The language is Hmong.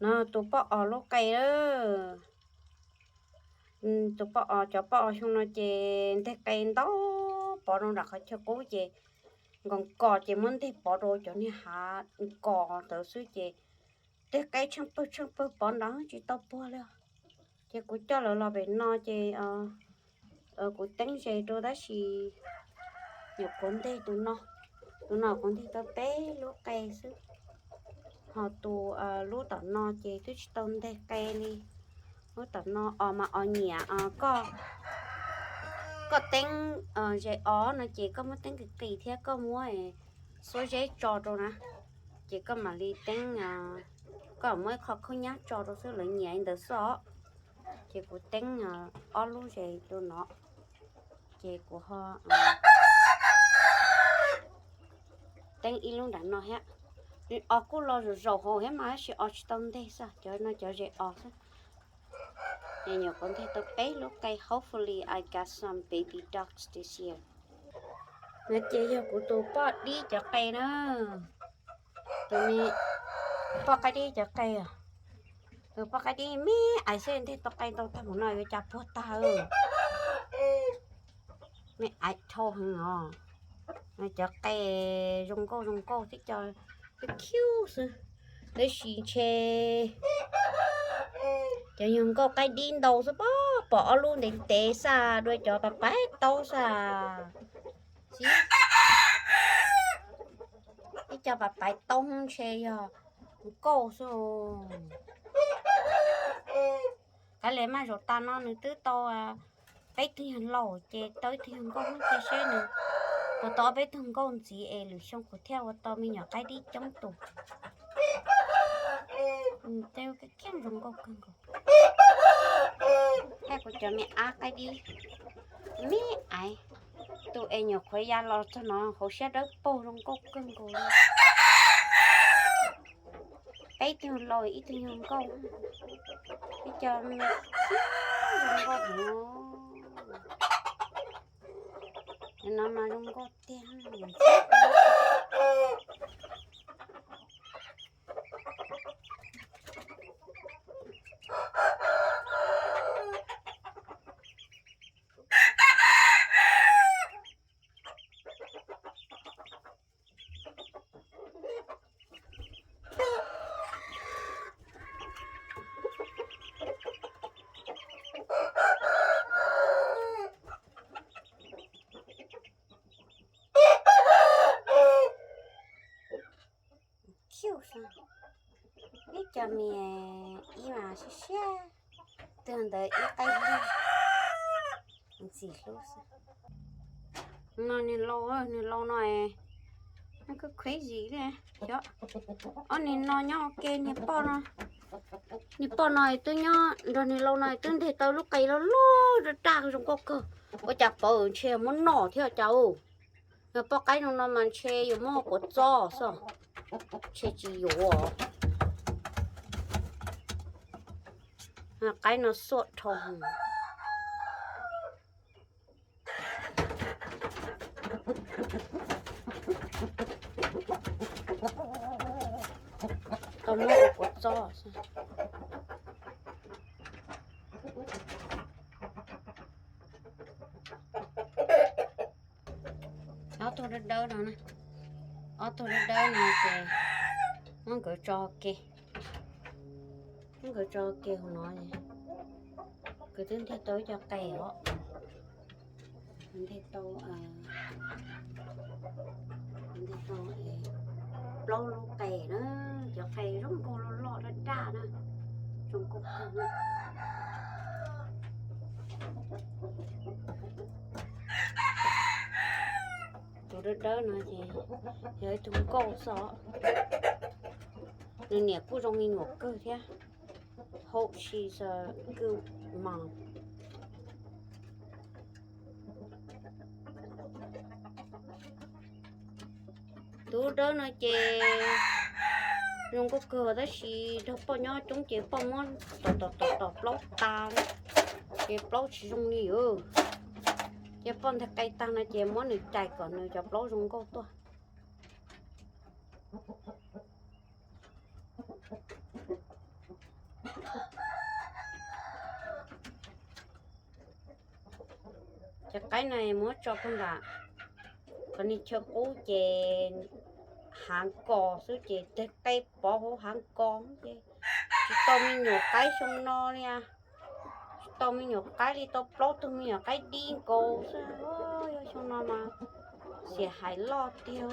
No tus poj os lub qe, tus poj os, cov poj os xyoo no ces nteg qe ntau pov rau nram qhov chaw qub ces nkaus kos ces muab nteg pov rau cov niag hav kos ntawd xwb ces nteg qe tsheej pawg tsheej pawg pov nrad tsis tau puag li. Ces kuv coj lawv los pem no ces kuv teeb zes rau tab sis nyuam qhuav nteg tus no, tus no kuv nteg tau peb lub qe xwb. Ho tus lub tom no ces twb tsis tau nteg qe li. Lub tom no os mas os nyiam, koj teeb zes os no ces koj muab teeb qis qis thiab koj muab xuab zeb tso rau na, ces koj mam li teeb, koj muab ib qho khaub nyab tso rau xwb lawv nyiam li ntawd xwb os. Ces kuv teeb ob lub zes rau no, ces kuv ho teeb ib lub nram no thiab. Os kuj los zaum zaum hauv thiab mas tab sis os tsis tau nteg xwb, cov no cov zes os xwb. Ces nyuam qhuav nteg tau peb lub qe, hopefully I got some baby ducks this year. No ces yog kuv tus poj dib cov qe na. Tus me poj qaib dib cov qe, tus poj qaib dib me aiv xwb nteg tau qe ntau tag mus no yuav cas puag tag. Me aiv dhau heev os. Cov qe zoo nkauj zoo nkauj thiab cov khiv xwb, tab sis ntshe cov yog nkauj qaib dib ntau xwb, pom ob lub ntev ntev xwb dua cov pais pais taub xwb. Ib co pais pais taub ntshe yog nkauj xwb. Kav liam mas zaum tas no nws twb tau peb tug yawg laus ces tau ib tug yawg nkauj hnub ces seb nws puas tau ob peb tug nkauj ntxiv es lwm xyoo kuv thiaj ua tau me nyuam qaib dib coob tus. Tej kheej zoo nkauj kawg nkaus. Thiab kuv cov me ab qaib dib me aiv, tus es nyuam qhuav ya los txog no hauv siab dawb paug zoo nkauj kawg nkaus li. Peb tug laus ib tug yawg nkauj, ib co zoo nkauj heev. No mas zoo nkauj tiag. Ib co me ib mas siab siab, twg ntawd ib qaib lig ntxim hlub xwb. No niag laus, niag laus no crazy li. Ob niag no nyob ua ke, niag poj no, niag poj no twb nyob nrog niag laus no twb nteg tau lub qe loj loj raj raj zoo nkauj kawg, ua cas pov ntshe muab noj thiab cas. Niag poj qaib no no mas ntshe yuav muab quav txob xwb, ntshe tsis yuav. Qaib no xuaj dhau. Tau muab ua quav txob xwb. Ob tug dawb dawb no, ob tug dawb dawb no ces muab nkawd tso ke, muab nkawd tso ke hauv no. Kuv twb nteg tau ib co qe os, nteg tau, nteg tau plaub lub qe na, cov qe zoo nkauj loj loj daj daj na, zoo nkauj kawg. Tus dawb dawb no ces yog ib tug nkauj xwb, nws niam kuj zoo me nyuam kawg thiab. Hope she's a good mom. Tus dawb no ces zoo nkauj kawg tab sis nrog poj nyob coob ces poj muab tom tom tom tom plaub tas li, ces plaub tsis zoo li os. Ces poj nteg qe tag no ces muab nws cais kom nws cov plaub zoo nkauj tuaj. Cov qaib no muab tso puag nram qhov chaw qub ces hav kos xwb ces teg qe pov hauv hav kos ces tsis tau me nyuam qaib xyoo no li. Tsis tau me nyuam qaib li, tau plaub tug me nyuam qaib dib nkaus xwb. Yog xyoo no mas xiam hais loj tiag.